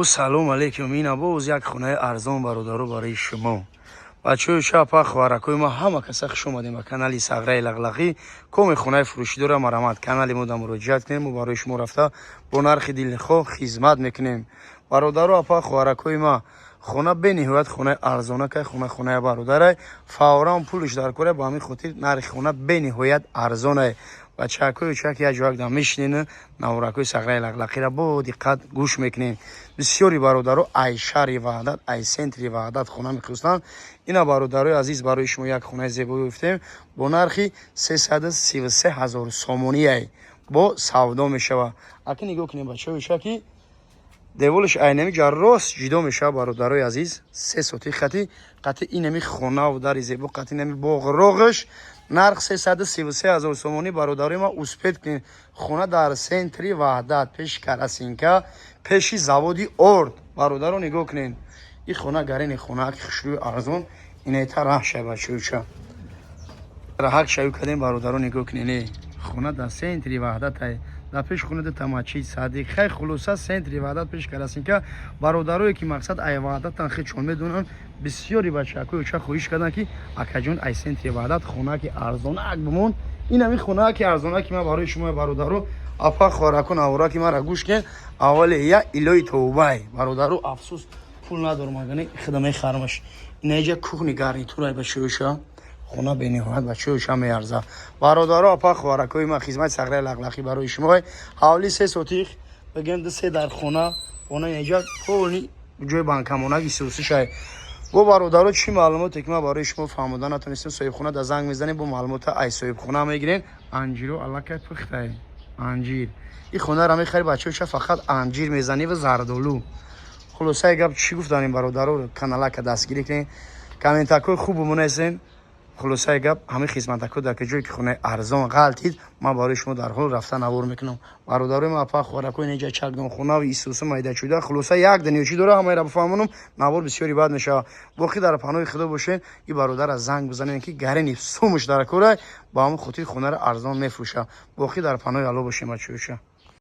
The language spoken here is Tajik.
Салом алейкум. Ина боз як хонаи арзон, бародаро, барои шумо, бачаҳои шапа, хоҳаракои ма, ҳама каса хуш омадем ба канали Сағраи Лағлағӣ. Коме хонаи фурӯшӣ дора, марамат, канали мо да муроҷиат кунем. Мо барои шумо рафта бо нархи дилхоҳ хизмат мекунем. Бародаро, апа, хоҳаракои ма, хона бениҳоят хонаи арзонакай. Хона хонаи бародарай, фавран пулш дар кора, ба ҳамин хотир нархи хона бениҳоят арзонай. Бачаҳакои чак як ҷояк да мешинен, наворакои Сағраи Лағлақиро бо диққат гӯш мекунем. Бисёри бародаро ай шаҳри Ваҳдат, ай центри Ваҳдат хона мехостанд. Ина, бародарои азиз, барои шумо як хонаи зебо ёфтем бо нархи 333 ҳазор сомониай, бо савдо мешава. Аки нигоҳ кунем, бачаҳои чаки, деволиш айнами ҷа рост ҷидо мешава. Бародарои азиз, 3 сотих хати қати инами хонаву дари зебо, қати инами боғроғаш, нарх 333 ҳазор сомонӣ. Бародарои ма, успеть кунед. Хона дар центри Ваҳдат, пеши Карасинка, пеши заводи орд. Бародаро, нигоҳ кунед, ин хона гарини хона, ки хушрӯи арзон инаита раҳ шай, бачаюча, раҳак шаю кардем. Бародаро, нигоҳ кунед, хона дар центри Ваҳдатай, дар пеши хона дута масҷид, садиқ. Хай, хулоса, центри Ваҳдат, пеши Карасинка. Бародарое ки, мақсад, ай Ваҳдатан хечон медонанд, бисёри бачаҳакои оча хоҳиш карданд, ки акаҷон, ай центри Ваҳдат хонаки арзонак бимон. Ин ҳамин хонаки арзонаки ман барои шумо, бародаро, апа, хоҳарако, навораки мара гӯш кунед. Аввале я илои тавбай, бародаро, афсӯс, пул надорам, агани худа мехарамаш. Инаиҷа кухни гарнитурай, бачаёша. Хона бениҳоят, бачаёша, меарза. Бародаро, апа, хоҳаракои ман, хизмати Сағраи Лағлақӣ барои шумо. Ҳавли 3 сотих, бигем, ду се дар хона. Хона инаиҷа полный ҷои банкамонаги сиёсишай. Бо, бародаро, чӣ маълумоте ки ман барои шумо фаҳмода натонистем, соҳибхона да занг мезанем, бо маълумота ай соҳибхона мегирем. Анҷиро аллакай пухтай, анҷир. Ин хонаро мехари, бачаҳо, фақат анҷир мезанӣ ва зардолу. Хулосаи гап, чӣ гуфтанем, бародаро? Каналака дастгирӣ кунед, комментакҳои хубу монесен. Хулосаи гап, ҳамин хизматакҳо дар ҷое ки хонаи арзон ғалтид, ман барои шумо дар ҳол рафта навор мекунам. Бародарои ма, апа, хоҳаракои, неҷа чакдонхонаву исусу майдачуда. Хулоса, як дунё чӣ дора, ҳамаеро бифаҳмонам, навор бисёри бад мешавад. Боқӣ дар паноҳи Худо бошед. И бародара занг бизанем, ки гарени сумуш дар корай, ба ҳамон хотир хонаро арзон мефурӯша. Боқӣ дар паноҳи Алло бошем, бачаёча.